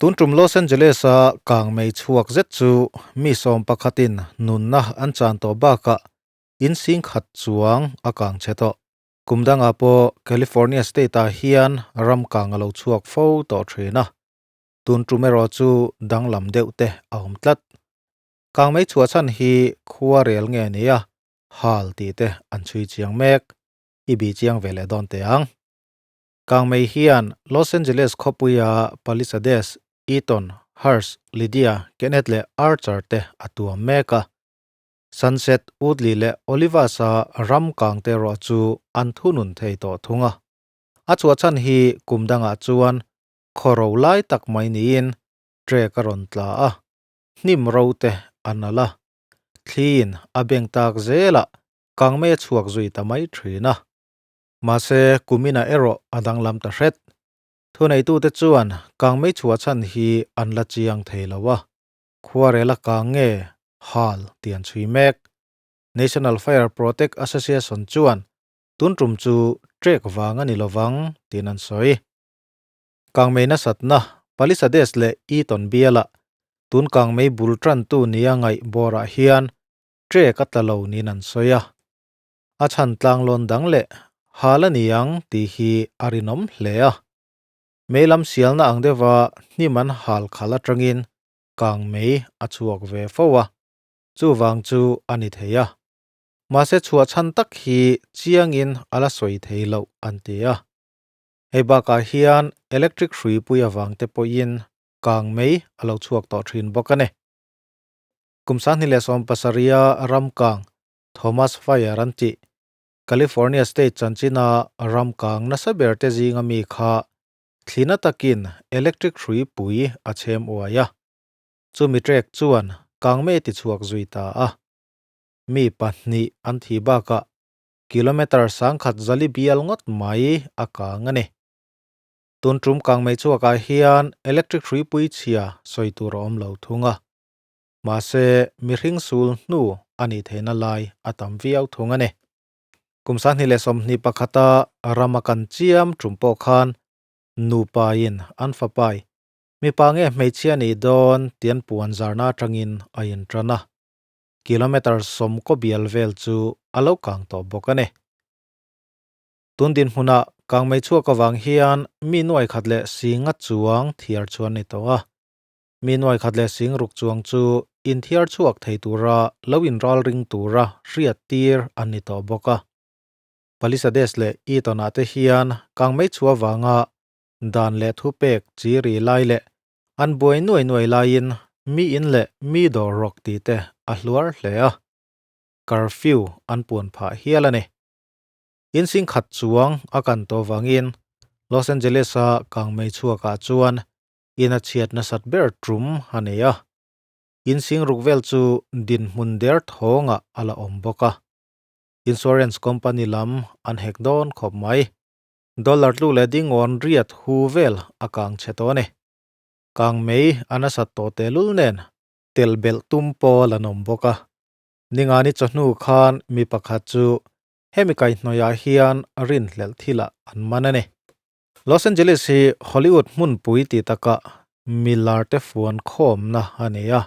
Tun tum Los Angeles-a kangmei chhuak zet chu mi sawm pakhatin nunna an chan tawh bakah in sing khat chuang a kang chhe tawh. Kum dangah pawh California state-ah hian ram kang a lo chhuak fo tawh thin a, tun tum erawh chu danglam deuh te a awm tlat. Kangmei chhuah chhan hi khua rel nge nia hal tih te an chhui chiang mek. I bih chiang ve leh dawn teh ang. Kangmei hian Los Angeles khawpuia Palisades, Eaton, Hurst, Lydia, Kenneth leh Archer te a tuam mek a. Sunset, Woodley leh Olivas-a ram kang te erawh chu an thunun thei tawh thung a. A chhuah chhan hi kum dangah chuan khaw ro lai tak mai niin trek a rawn tla a, hnim ro te a nalh a. Thliin a beng tak zelah kangmei a chhuak zui ta mai thin a. Mahse, kuminah erawh a danglam ta hret. Thuneitute chuan kangmei chhuah chhan hi an la chiang thei lo a, khuarel a kang nge hal tih an chhui mek. National Fire Protect Association chuan tun tum chu trek vang a ni lovang tiin an sawi. Kangmei nasatna Palisades leh Eaton bialah tun kangmei bul tantu nia ngaih bawrah hian trek a tla lo niin an sawi a. A chhan tlanglawn dang leh hal a ni ang tih hi a rinawm hle a. Mei lam sialna ang deuha hnim an hal khal atangin kang mei a chhuak ve fo a, chuvang chu a ni thei a. Mahse chhuah chhan tak hi chiangin a la sawi thei loh an ti a. Hei bakah hian electric hruipui avang te pawhin kang mei a lo chhuak tawh thin bawk a ni. Kum 2017 a ram kang Thomas Fire an tih. California state chanchina ram kang nasa ber te zinga mi kha thlina takin electric hrui pui a chhem uai a. Chumi trek chuan kangmei ti chhuak zui ta a. Mi pahnih an thi bakah kilometre sangkhat zali bial ngawt mai a kang a ni. Tun tum kangmei chhuakah hian electric hrui pui chhia sawi tur a awm lo thung a. Mahse, mihring sul hnu a nih theihna lai a tam viau thung a ni. Kum 2021 a rama kan chiam tum pawh khan nupain an fapai, mipa nge hmeichhia nih dawn tian puan zarna atangin a intan a. Kilometre sawm kaw bial vel chu a lo kang tawh bawk a ni. Tun dinhmunah kangmei chhuak avang hian mi nuai khat leh singa chuang thiar chuan ni tawh a. Mi nuai khat leh sing ruk chuang chu inthiar chhuak thei tura lo inral ring tura hriat tir an ni tawh bawk a. Palisades leh Eaton-ah te hian kangmei chhuah vanga dan leh thupek chi ri lai leh an buai nuai nuai laiin mi in leh mi dawr rawk tih te a hluar hle a. Curfew an puan phah hial a ni. In sing khat chuang a kan tawh vangin Los Angeles-a kangmei chhuakah chuan In a chhiat nasat ber tum a nei a, in sing ruk vel chu dinhmun der thawngah a la awm bawk a. Insurance company lam an hek dawn khawp mai. Dollar tlu leh dingawn riat hu vel a kang chhe tawh a ni. Kang mei a nasat tawh tehlul nen tel belh tum pawl an awm bawk a. Ningani chawhnu khan mi pakhat chu hemi kaihhnawihah hian rinhlelh thilah an man a ni. Los Angeles hi Hollywood hmunpui ti takah milar te fuan khawmna a ni a.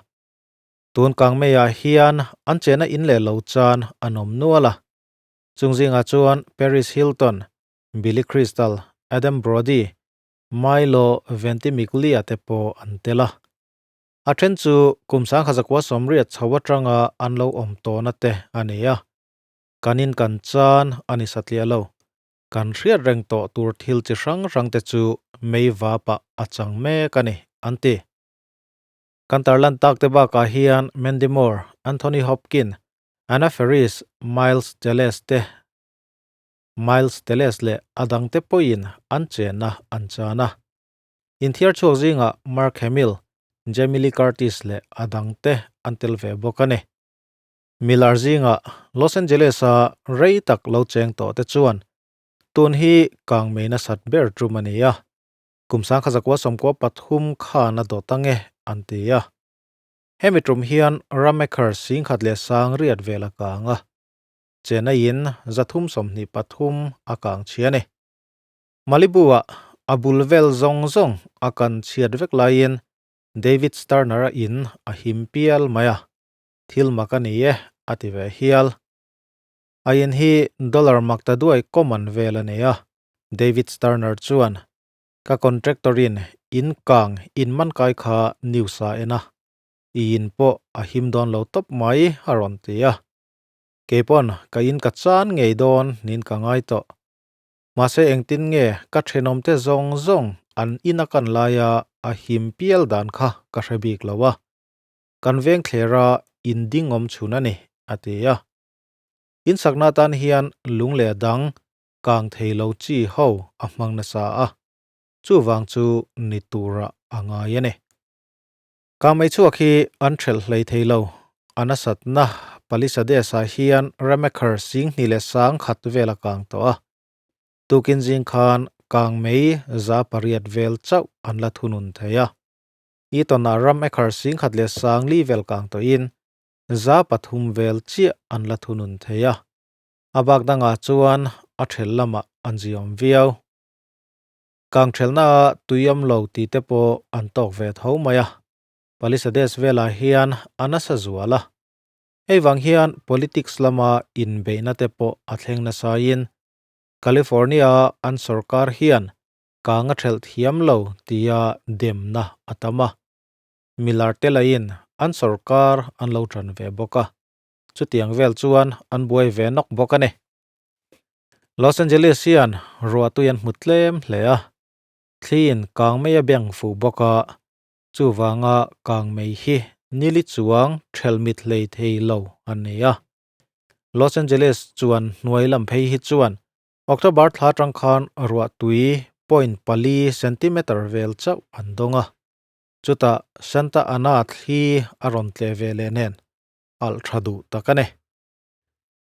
Tun kang meiah hian an chena in leh lo chan an awm nual a. Chung zingah chuan Paris Hilton, Billy Crystal, Adam Brody, Milo Ventimiglia te pawh an tel a. A then chu kum 1980 chho atanga an lo awm tawhna te a ni a. Kan in kan chan a ni satliah lo. Kan hriat reng tawh tur thil chi hrang hrang te chu mei vapah a chang mek a ni, an ti. Kan tarlan tak te bakah hian Mandy Moore, Anthony Hopkins, Anna Faris, Miles Teles te Miles Teles leh a dangte pawhin an chenna an chan a. Inthiar chhuak zingah Mark Hamill, Jamie Lee Curtis leh a dangte an tel ve bawk a ni. Miller zingah Los Angeles-a rei tak lo cheng tawh te chuan tun hi kangmei nasat ber tum a ni a, kum 1993 khan a dawt ang e an ti a. Hemi tum hian Ramaker singkhat leh sang riat vel a kang a, Chennai-in 323 a kang chhia a ni. Malibu-ah a bul vel zawng zawng a kan chhiat vek laiin. David Sterner-a in a him pial mai a, thil mak a ni e a ti ve hial. A in hi dollar mak ta duai common vel a nei a, David Sterner chuan ka contractor-in in kang in man kai kha news a en a, i in pawh a him dawn lo tawp mai a rawn ti a. Keipawn ka in ka chan ngei dawn niin ka ngai tawh. Mahse engtin nge ka thenawmte zawng zawng an in a kan laia a him pial dan kha ka hre bik lo a, kan veng thlera in ding awm chhun a ni, a ti a. In sakna atan hian lung leh dang kang thei lo chi ho a hmang nasa a, chuvang chu ni turah a ngai a ni. Kangmei chhuak hi an thelh hlei thei lo. A nasatna Palisades-ah hian Ramaker singhnih leh sang khat vel a kang tawh a. Tukin zing khan kangmei 800 vel chauh an la thunun thei a. Eaton-ah Ramaker singkhat leh sang li vel kang tawhin 300 vel chiah an la thunun thei a. A bak dangah chuan a thelh lamah an ziawm viau. Kangthelna tuiam lo tih te pawh an tawk ve tho mai a, Palisades velah hian a nasa zual a. Hei vang hian politics lama inbeihna te pawh a thleng nasain California an sorkar hian kang a thelh thiam lo tia demna a tam a. Miller te lahin an sorkar an lo tan ve bawk a, chutiang vel chuan an buai ve nawk bawk a ni. Los Angeles hian ruahtui an hmu tlem hle a, thliin kangmei a beng fuh bawk a, chuvanga kangmei hi nili chuang thelmit hlei thei lo an ni a. Los Angeles chuan hnuai lam phei hi chuan October thla atang khan ruahtui point pali centimeter vel chauh an dawng a, chutah Santa Ana thli a rawn tle ve leh nen alh tha duh tak a ni.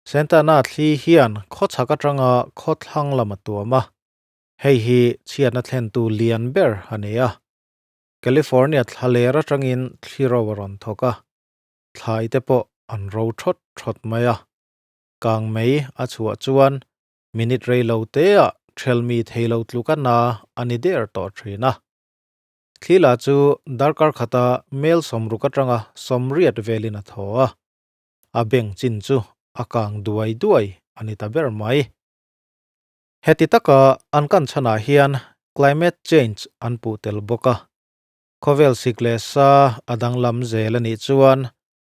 Sentana thli hian khawchhak atanga khawthlang lam a tuam a, hei hi chhiatna thlentu lian ber a ni a. California thlaler atangin thli ro a rawn thawk a, thlai te pawh an ro thawt thawt mai a. Kangmei a chhuah chuan minute rei lo teah thelmi thei lo tluk a na a ni der tawh thin a. Thli lah chu darkar khata mel 60 atanga 80 velin a thaw a. A beng chin chu a kang duai duai a ni ta ber mai. Heti taka an kan chhanah hian climate change an puh tel bawk a. Khawvel sik leh sa a danglam zel a nih chuan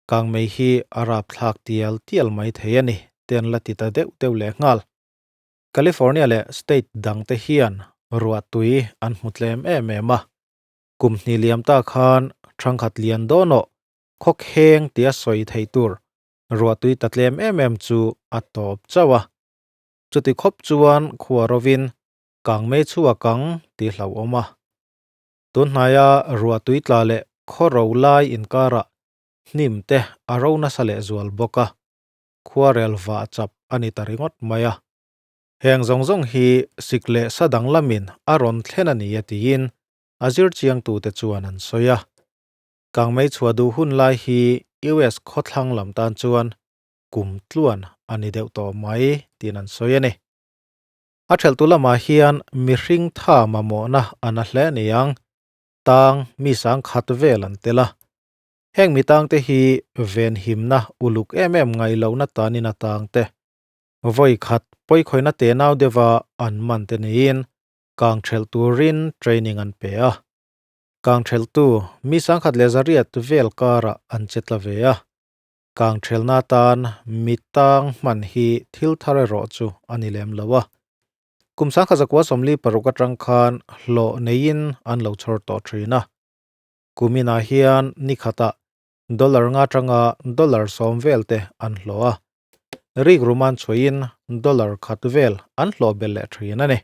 kangmei hi a rapthlak tial tial mai thei a ni te an la ti ta deuh deuh leh nghal. California leh state dangte hian ruahtui an hmu tlem em em a. Kum hnih liam ta khan thangkhat lian dawnawh Khawkheng tia sawi theih tur ruahtui ta tlem em em chu a tawp chauh a. Chuti khawp chuan khua rovin kangmei chhuak ang tih hlauhawm a. Tunhnaia ruahtui tla leh khaw ro lai inkarah hnim te a ro nasa leh zual bawk a, khuarel vah chap a ni ta ringawt mai a. Heng zawng zawng hi sik leh sa danglamin a rawn thlen a ni a tiin a zirchiangtute chuan an sawi a. Kangmei chhuah duh hun lai hi US khawthlang lam tan chuan kum tluan a ni deuh tawh mai tiin an sawi a ni. A thelhtu lamah hian mihring tha mamawhna a na hle a ni ang, tang mi sang khat vel an tel a. Heng mi tangte hi venhimna uluk em em ngaih lohna tanin a tang te, vawi khat pawikhawina tenau deuha an man te niin kang thelh turin training an pe a. Kangtheltu mi 1800 vel karah an che tla ve a, kangthelna atan mi tang hman hi thil thar erawh chu a ni lem lo a. Kum 1946 atang khan hlawh neiin an lo chhawr tawh thin a. Kuminah hian ni khatah dollar nga atanga dollar 10 vel te an hlawh a, rikrum an chhuahin dollar khat vel an hlawh belh leh thin a ni.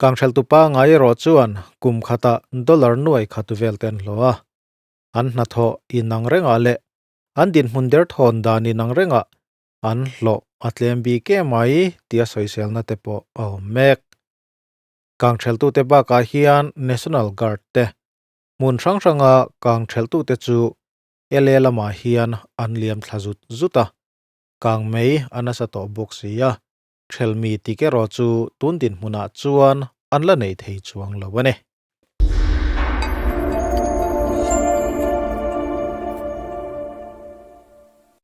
Kangtheltu pangngai erawh chuan kum khatah dollar nuai khat vel te an hlawh a. An hnathawh inang rengah leh an dinhmun derthawn dan inang rengah an hlawh a tlem bik em mai tia sawiselna te pawh a awm mek. Kangtheltute bakah hian National Guard te hmun hrang hranga kangtheltute chu LA lamah hian an liam thla zut zut a, kangmei a nasa tawh bawk si a. Thelmi tik erawh chu tun dinhmunah chuan an la nei thei chuang lo a ni.